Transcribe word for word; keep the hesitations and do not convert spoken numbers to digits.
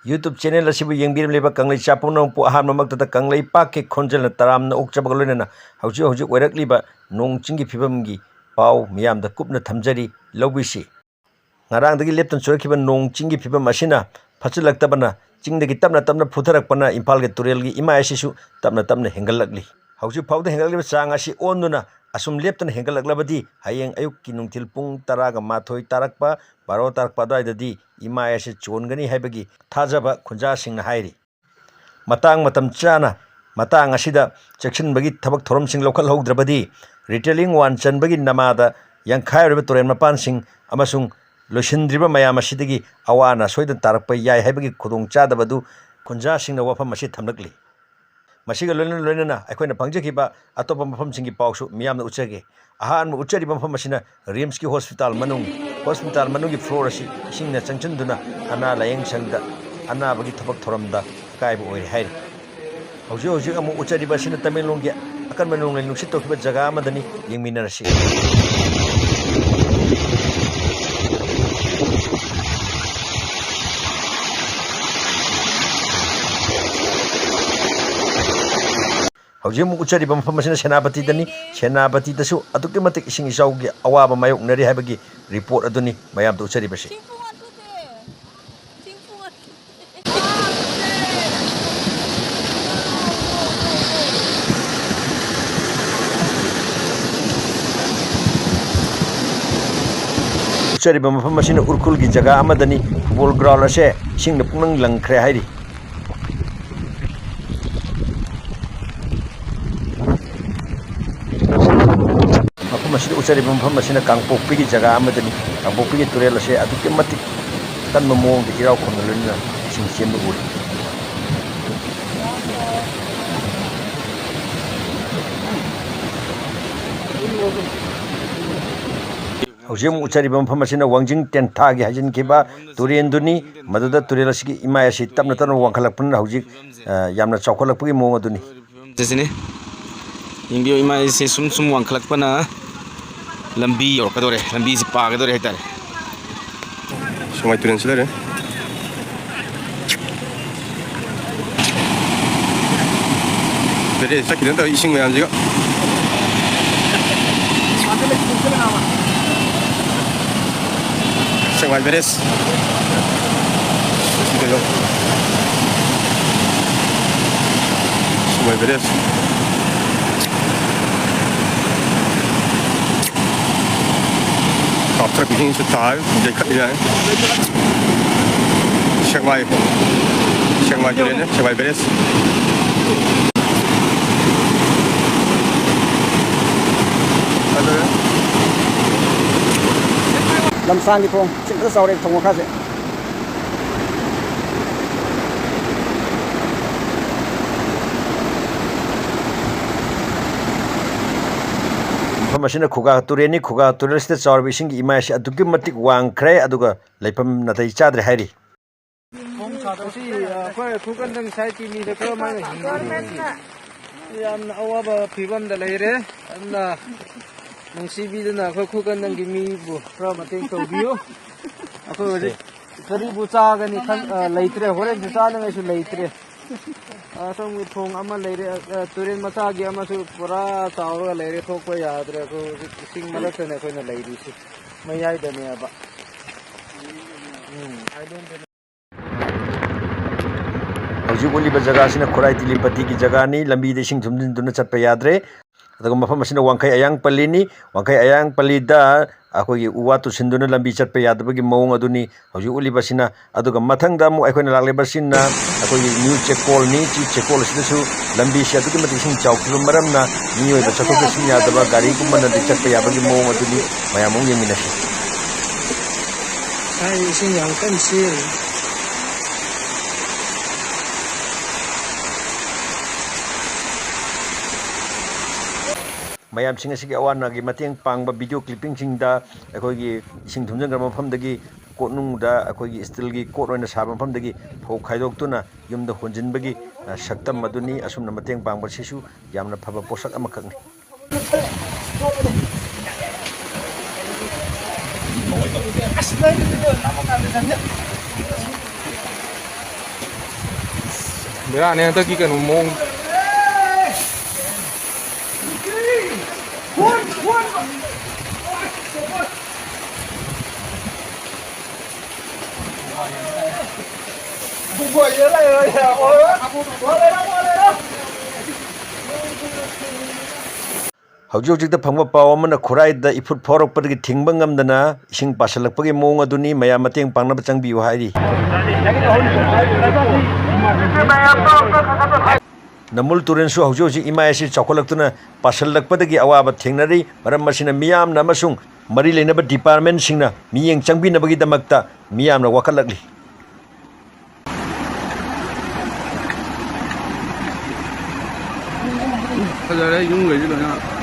YouTube channel ꯑꯁꯤꯕꯨ ꯌꯦꯡꯕꯤꯔꯝꯂꯤꯕ ꯀꯪꯂꯩꯆꯥ ꯄꯨꯝꯅꯃꯛꯄꯨ ꯑꯍꯥꯟꯕꯃꯛꯇꯗ ꯀꯪꯂꯩꯄꯥꯛꯀꯤ ꯈꯣꯟꯖꯦꯜꯅ ꯇꯔꯥꯝꯅ ꯑꯣꯛꯆꯕꯒ ꯂꯣꯏꯅꯅ ꯍꯧꯖꯤꯛ ꯍꯧꯖꯤꯛ ꯑꯣꯏꯔꯛꯂꯤꯕ ꯅꯣꯡ ꯆꯤꯡꯒꯤ ꯐꯤꯕꯝꯒꯤ ꯄꯥꯎ ꯃꯤꯌꯥꯝꯗ ꯀꯨꯞꯅ ꯊꯝꯖꯔꯤ, ꯂꯧꯕꯤꯁꯤ꯫ ꯉꯔꯥꯡꯗꯒꯤ ꯂꯦꯞꯇꯅ ꯆꯨꯔꯛꯈꯤꯕ ꯅꯣꯡ ꯆꯤꯡꯒꯤ ꯐꯤꯕꯝ ꯑꯁꯤꯅ ꯐꯠꯆꯤꯜꯂꯛꯇꯕꯅ ꯆꯤꯡꯗꯒꯤ ꯇꯞꯅ ꯇꯞꯅ ꯄꯨꯊꯔꯛꯄꯅ ꯏꯝꯐꯥꯜꯒꯤ ꯇꯨꯔꯦꯜꯒꯤ ꯏꯃꯥꯏ ꯑꯁꯤꯁꯨ ꯇꯞꯅ ꯇꯞꯅ ꯍꯦꯟꯒꯠꯂꯛꯂꯤ꯫ ꯍꯧꯖꯤꯛ ꯐꯥꯎꯗ ꯍꯦꯟꯒꯠꯂꯛꯂꯤꯕ ꯆꯥꯡ ꯑꯁꯤ ꯑꯣꯟꯗꯨꯅ ꯑꯁꯨꯝ ꯂꯦꯞꯇꯅ ꯍꯦꯟꯒꯠꯂꯛꯂꯕꯗꯤ ꯍꯌꯦꯡ ꯑꯌꯨꯛꯀꯤ ꯅꯨꯡꯊꯤꯜ ꯄꯨꯡ ꯇꯔꯥꯒ ꯃꯥꯊꯣꯏ ꯇꯥꯔꯛꯄ, ꯕꯥꯔꯣ ꯇꯥꯔꯛꯄ ꯑꯗꯨꯋꯥꯏꯗꯗꯤ ꯏꯃꯥꯏ ꯑꯁꯤ ꯆꯣꯟꯒꯅꯤ ꯍꯥꯏꯕꯒꯤ ꯊꯥꯖꯕ ꯈꯨꯟꯖꯥꯁꯤꯡꯅ ꯍꯥꯏꯔꯤ꯫ ꯃꯇꯥꯡ ꯃꯇꯝ ꯆꯥꯅ ꯃꯇꯥꯡ ꯑꯁꯤꯗ ꯆꯦꯛꯁꯤꯟꯕꯒꯤ ꯊꯕꯛ ꯊꯧꯔꯝꯁꯤꯡ ꯂꯧꯈꯠꯍꯧꯗ꯭ꯔꯕꯗꯤ retailing wall ꯆꯟꯕꯒꯤ ꯅꯃꯥꯗ ꯌꯥꯡꯈꯥꯏꯔꯤꯕ ꯇꯨꯔꯦꯜ ꯃꯄꯥꯟꯁꯤꯡ ꯑꯃꯁꯨꯡ ꯂꯣꯏꯁꯤꯟꯗ꯭ꯔꯤꯕ ꯃꯌꯥꯝ ꯑꯁꯤꯗꯒꯤ ꯑꯋꯥ ꯑꯅꯥ ꯁꯣꯏꯗꯅ ꯇꯥꯔꯛꯄ ꯌꯥꯏ ꯍꯥꯏꯕꯒꯤ ꯈꯨꯗꯣꯡꯆꯥꯗꯕ ꯑꯗꯨ ꯈꯨꯟꯖꯥꯁꯤꯡꯅ ꯋꯥꯐꯝ ꯑꯁꯤ ꯊꯝꯂꯛꯂꯤ꯫ ꯃꯁꯤꯒ ꯂꯣꯏꯅ ꯂꯣꯏꯅꯅ ꯑꯩꯈꯣꯏꯅ ꯐꯪꯖꯈꯤꯕ ꯑꯇꯣꯞꯄ ꯃꯐꯝꯁꯤꯡꯒꯤ ꯄꯥꯎꯁꯨ ꯃꯤꯌꯥꯝꯅ ꯎꯠꯆꯒꯦ꯫ ꯑꯍꯥꯟꯕ ꯎꯠꯆꯔꯤꯕ ꯃꯐꯝ ꯑꯁꯤꯅ ꯔꯤꯝꯁꯀꯤ ꯍꯣꯁꯄꯤꯇꯥꯜ ꯃꯅꯨꯡ, ꯍꯣꯁꯄꯤꯇꯥꯜ ꯃꯅꯨꯡꯒꯤ floor ꯑꯁꯤ ꯏꯁꯤꯡꯅ ꯆꯪꯁꯤꯟꯗꯨꯅ ꯑꯅꯥ ꯂꯥꯌꯦꯡ ꯁꯪꯗ ꯑꯅꯥꯕꯒꯤ ꯊꯕꯛ ꯊꯧꯔꯝꯗ ꯑꯀꯥꯏꯕ ꯑꯣꯏꯔꯦ ꯍꯥꯏꯔꯤ꯫ ꯍꯧꯖꯤꯛ ꯍꯧꯖꯤꯛ ꯑꯃꯨꯛ ꯎꯠꯆꯔꯤꯕ ꯑꯁꯤꯅ ꯇꯃꯦꯡꯂꯣꯡꯒꯤ ꯑꯀꯟꯕ ꯅꯣꯡꯂꯩ ꯅꯨꯡꯁꯤꯠ ꯇꯧꯈꯤꯕ ꯖꯒꯥ ꯑꯃꯗꯅꯤ꯫ ꯌꯦꯡꯃꯤꯟꯅꯔꯁꯤ꯫ ꯍꯧꯖꯤꯛ ꯑꯃꯨꯛ ꯎꯠꯆꯔꯤꯕ ꯃꯐꯝ ꯑꯁꯤꯅ ꯁꯦꯅꯥꯄꯇꯤꯗꯅꯤ꯫ ꯁꯦꯅꯥꯄꯇꯤꯗꯁꯨ ꯑꯗꯨꯛꯀꯤ ꯃꯇꯤꯛ ꯏꯁꯤꯡ ꯏꯆꯥꯎꯒꯤ ꯑꯋꯥꯕ ꯃꯥꯌꯣꯛꯅꯔꯤ ꯍꯥꯏꯕꯒꯤ report ꯑꯗꯨꯅꯤ ꯃꯌꯥꯝꯗ ꯎꯠꯆꯔꯤꯕꯁꯤ꯫ ꯎꯠꯆꯔꯤꯕ ꯃꯐꯝ ꯑꯁꯤꯅ ꯎꯔꯈꯨꯜꯒꯤ ꯖꯒꯥ ꯑꯃꯗꯅꯤ꯫ Football ground ꯑꯁꯦ ꯏꯁꯤꯡꯅ ꯄꯨꯡꯂꯪ ꯂꯪꯈ꯭ꯔꯦ ꯍꯥꯏꯔꯤ꯫ ꯃꯐꯝ ꯑꯁꯤꯗ ꯎꯠꯆꯔꯤꯕ ꯃꯐꯝ ꯑꯁꯤꯅ ꯀꯥꯡꯄꯣꯛꯄꯤꯒꯤ ꯖꯒꯥ ꯑꯃꯗꯅꯤ꯫ ꯀꯥꯡꯄꯣꯛꯄꯤꯒꯤ ꯇꯨꯔꯦꯜ ꯑꯁꯤ ꯑꯗꯨꯛꯀꯤ ꯃꯇꯤꯛ ꯀꯟꯕ ꯃꯑꯣꯡꯗ ꯏꯔꯥꯎ ꯈꯣꯡꯅ ꯂꯣꯏꯅꯅ ꯏꯁꯤꯡ ꯆꯦꯟꯕ ꯎꯔꯤ꯫ ꯍꯧꯖꯤꯛ ꯑꯃꯨꯛ ꯎꯠꯆꯔꯤꯕ ꯃꯐꯝ ꯑꯁꯤꯅ ꯋꯥꯡꯖꯤꯡ ꯇꯦꯟꯊꯥꯒꯤ ꯍꯥꯏꯖꯤꯟꯈꯤꯕ ꯇꯨꯔꯦꯟꯗꯨꯅꯤ꯫ ꯃꯗꯨꯗ ꯇꯨꯔꯦꯜ ꯑꯁꯤꯒꯤ ꯏꯃꯥꯏ ꯑꯁꯤ ꯇꯞꯅ ꯇꯞꯅ ꯋꯥꯡꯈꯠꯂꯛꯄꯅꯤꯅ ꯍꯧꯖꯤꯛ, ꯑ, ꯌꯥꯝꯅ ꯆꯥꯎꯈꯠꯂꯛꯄꯒꯤ ꯃꯑꯣꯡ ꯑꯗꯨꯅꯤ꯫ ꯁꯤꯅꯤ꯫ ꯌꯦꯡꯕꯤꯌꯨ, ꯏꯃꯥꯏꯁꯦ ꯁꯨꯝ ꯁꯨꯝ ꯋꯥꯡꯈꯠꯂꯛꯄꯅ ꯂꯝꯕꯤ ꯌꯧꯔꯛꯀꯗꯧꯔꯦ, ꯂꯝꯕꯤꯁꯤ ꯄꯥꯒꯗꯧꯔꯦ ꯍꯥꯏꯇꯥꯔꯦ꯫ ꯁꯨꯃꯥꯏ ꯇꯨꯔꯦꯟꯁꯤ ꯂꯩꯔꯦ꯫ ꯆꯠꯈꯤꯗꯅ ꯇꯧꯔꯤ ꯏꯁꯤꯡ ꯃꯌꯥꯝꯁꯤꯒ꯫ ꯁꯦꯛꯃꯥꯏ ꯕꯦꯔꯦꯖ꯫ ꯁꯤꯗ ꯌꯦꯡꯉꯣ꯫ ꯁꯦꯛꯃꯥꯏ ꯕꯦꯔꯦꯖ꯫ ꯀꯥꯞꯊꯔꯛꯄ ꯏꯁꯤꯡꯁꯨ ꯇꯥꯏ, ꯌꯩꯈꯠꯂꯤ ꯌꯥꯏ꯫ ꯁꯦꯛꯃꯥꯏ, ꯁꯦꯛꯃꯥꯏ ꯇꯨꯔꯦꯜꯅꯦ, ꯁꯦꯛꯃꯥꯏ ꯕꯦꯔꯦꯖ꯫ ꯑꯗꯨ ꯂꯝꯁꯥꯡꯒꯤ ꯊꯣꯡ, ꯁꯤ ꯐꯖ ꯆꯥꯎꯔꯦ ꯊꯣꯡ ꯃꯈꯥꯁꯦ꯫ ꯃꯐꯝ ꯑꯁꯤꯅ ꯈꯨꯒꯥ ꯇꯨꯔꯦꯜꯅꯤ꯫ ꯈꯨꯒꯥ ꯇꯨꯔꯦꯜꯁꯤꯗ ꯆꯥꯎꯔꯕ ꯏꯁꯤꯡꯒꯤ ꯏꯃꯥꯏ ꯑꯁꯤ ꯑꯗꯨꯛꯀꯤ ꯃꯇꯤꯛ ꯋꯥꯡꯈ꯭ꯔꯦ, ꯑꯗꯨꯒ ꯂꯩꯐꯝ ꯅꯥꯇꯩ ꯆꯥꯗ꯭ꯔꯦ ꯍꯥꯏꯔꯤ꯫ ꯁꯤ, ꯑ, ꯑꯩꯈꯣꯏ ꯈꯨꯀꯟꯗꯪ ꯁꯥꯏꯠꯀꯤ ꯃꯤꯗ ꯀꯔꯝꯍꯥꯏꯅ ꯍꯤꯡꯒꯅꯤ? ꯌꯥꯝꯅ ꯑꯋꯥꯕ ꯐꯤꯕꯝꯗ ꯂꯩꯔꯦ꯫ ꯑꯗꯨꯅ ꯅꯨꯡꯁꯤꯕꯤꯗꯨꯅ ꯑꯩꯈꯣꯏ ꯈꯨꯀꯟꯗꯪꯒꯤ ꯃꯤꯕꯨ ꯈꯔ ꯃꯇꯦꯡ ꯇꯧꯕꯤꯌꯨ꯫ ꯑꯩꯈꯣꯏ ꯍꯧꯖꯤꯛ ꯀꯔꯤꯕꯨ ꯆꯥꯒꯅꯤ ꯈꯟ-, ꯑ, ꯂꯩꯇ꯭ꯔꯦ꯫ ꯍꯣꯔꯦꯟꯁꯨ ꯆꯥꯅꯉꯥꯏꯁꯨ ꯂꯩꯇ꯭ꯔꯦ꯫ ꯑꯁꯣꯝꯒꯤ ꯊꯣꯡ ꯑꯃ ꯂꯩꯔꯦ, ꯑ, ꯇꯨꯔꯦꯟ ꯃꯆꯥꯒꯤ ꯑꯃꯁꯨ ꯄꯨꯔꯥ ꯆꯥꯎꯔꯒ ꯂꯩꯔꯦ, ꯊꯣꯛꯄ ꯌꯥꯗ꯭ꯔꯦ꯫ ꯑꯩꯈꯣꯏ ꯍꯧꯖꯤꯛ ꯏꯁꯤꯡ ꯃꯔꯛꯇꯅꯦ ꯑꯩꯈꯣꯏꯅ ꯂꯩꯔꯤꯁꯦ, ꯃꯌꯥꯏꯗꯅꯦꯕ꯫ ꯎꯝ, ꯍꯧꯖꯤꯛ ꯎꯠꯂꯤꯕ ꯖꯒꯥꯁꯤꯅ ꯈꯨꯔꯥꯏ ꯇꯤꯂꯤꯄꯇꯤꯒꯤ ꯖꯒꯥꯅꯤ꯫ ꯂꯝꯕꯤꯗ ꯏꯁꯤꯡ ꯊꯨꯝꯖꯤꯟꯗꯨꯅ ꯆꯠꯄ ꯌꯥꯗ꯭ꯔꯦ꯫ ꯑꯗꯨꯒ ꯃꯐꯝ ꯑꯁꯤꯅ ꯋꯥꯡꯈꯩ ꯑꯌꯥꯡ ꯄꯜꯂꯤꯅꯤ꯫ ꯋꯥꯡꯈꯩ ꯑꯌꯥꯡ ꯄꯜꯂꯤꯗ ꯑꯩꯈꯣꯏꯒꯤ ꯎ ꯋꯥ ꯇꯨꯁꯤꯟꯗꯨꯅ ꯂꯝꯕꯤ ꯆꯠꯄ ꯌꯥꯗꯕꯒꯤ ꯃꯑꯣꯡ ꯑꯗꯨꯅꯤ ꯍꯧꯖꯤꯛ ꯎꯠꯂꯤꯕꯁꯤꯅ꯫ ꯑꯗꯨꯒ ꯃꯊꯪꯗ ꯑꯃꯨꯛ ꯑꯩꯈꯣꯏꯅ ꯂꯥꯛꯂꯤꯕꯁꯤꯅ ꯑꯩꯈꯣꯏꯒꯤ ꯅ꯭ꯌꯨ ꯆꯦꯛꯀꯣꯜꯅꯤ꯫ ꯁꯤ ꯆꯦꯛꯀꯣꯜ ꯑꯁꯤꯗꯁꯨ ꯂꯝꯕꯤꯁꯤ ꯑꯗꯨꯛꯀꯤ ꯃꯇꯤꯛ ꯏꯁꯤꯡ ꯆꯥꯎꯈꯤꯕ ꯃꯔꯝꯅ ꯃꯤꯑꯣꯏꯕ ꯆꯠꯊꯣꯛ ꯆꯠꯁꯤꯟ ꯌꯥꯗꯕ, ꯒꯥꯔꯤꯒꯨꯝꯕꯅꯗꯤ ꯆꯠꯄ ꯌꯥꯕꯒꯤ ꯃꯑꯣꯡ ꯑꯗꯨꯅꯤ꯫ ꯃꯌꯥꯝ ꯑꯃꯨꯛ ꯌꯦꯡꯃꯤꯟꯅꯁꯤ꯫ ꯍꯥꯏ, ꯏꯁꯤꯡ ꯌꯥꯝ ꯀꯟꯅ ꯆꯦꯜꯂꯤ꯫ ꯃꯌꯥꯝꯁꯤꯡ ꯑꯁꯤꯒꯤ ꯑꯋꯥ ꯑꯅꯥꯒꯤ ꯃꯇꯦꯡ ꯄꯥꯡꯕ ꯚꯤꯗꯤꯑꯣ ꯀ꯭ꯂꯤꯞꯄꯤꯡꯁꯤꯡꯗ ꯑꯩꯈꯣꯏꯒꯤ ꯏꯁꯤꯡ ꯊꯨꯝꯖꯤꯟꯈ꯭ꯔꯕ ꯃꯐꯝꯗꯒꯤ ꯀꯣꯠꯅꯨꯡꯗ ꯑꯩꯈꯣꯏꯒꯤ ꯁ꯭ꯇꯤꯜꯒꯤ ꯀꯣꯠ ꯑꯣꯏꯅ ꯁꯥꯕ ꯃꯐꯝꯗꯒꯤ ꯐꯧ ꯈꯥꯏꯗꯣꯛꯇꯨꯅ ꯌꯨꯝꯗ ꯍꯣꯟꯖꯤꯟꯕꯒꯤ, ꯑ, ꯁꯛꯇꯝ ꯑꯗꯨꯅꯤ꯫ ꯑꯁꯨꯝꯅ ꯃꯇꯦꯡ ꯄꯥꯡꯕꯁꯤꯁꯨ ꯌꯥꯝꯅ ꯐꯕ ꯄꯣꯠꯁꯛ ꯑꯃꯈꯛꯅꯤ꯫ ꯕꯦꯔꯥꯅꯦ ꯍꯟꯗꯛꯀꯤ ꯀꯩꯅꯣ ꯃꯑꯣꯡ꯫ ꯍꯧꯖꯤꯛ ꯍꯧꯖꯤꯛꯇ ꯐꯪꯕ ꯄꯥꯎ ꯑꯃꯅ, ꯈꯨꯔꯥꯏꯗ ꯏꯐꯨꯠ ꯐꯥꯎꯔꯛꯄꯗꯒꯤ ꯊꯤꯡꯕ ꯉꯝꯗꯅ ꯏꯁꯤꯡ ꯄꯥꯁꯤꯜꯂꯛꯄꯒꯤ ꯃꯑꯣꯡ ꯑꯗꯨꯅꯤ꯫ ꯃꯌꯥꯝ ꯃꯇꯦꯡ ꯄꯥꯡꯅꯕ ꯆꯪꯕꯤꯌꯨ ꯍꯥꯏꯔꯤ꯫ ꯅꯝꯕꯨꯜ ꯇꯨꯔꯦꯜꯁꯨ ꯍꯧꯖꯤꯛ ꯍꯧꯖꯤꯛ ꯏꯃꯥꯏ ꯑꯁꯤ ꯆꯥꯎꯈꯠꯂꯛꯇꯨꯅ ꯄꯥꯁꯤꯜꯂꯛꯄꯗꯒꯤ ꯑꯋꯥꯕ ꯊꯦꯡꯅꯔꯤ꯫ ꯃꯔꯝ ꯑꯁꯤꯅ ꯃꯤꯌꯥꯝꯅ ꯑꯃꯁꯨꯡ ꯃꯔꯤ ꯂꯩꯅꯕ ꯗꯤꯄꯥꯔꯠꯃꯦꯟꯁꯤꯡꯅ ꯃꯤꯠꯌꯦꯡ ꯆꯪꯕꯤꯅꯕꯒꯤꯗꯃꯛꯇ ꯃꯤꯌꯥꯝꯅ ꯋꯥꯀꯠꯂꯛꯂꯤ꯫ ꯐꯖꯔꯦ ꯌꯨꯝꯈꯩꯁꯨ ꯂꯣꯏꯅ꯫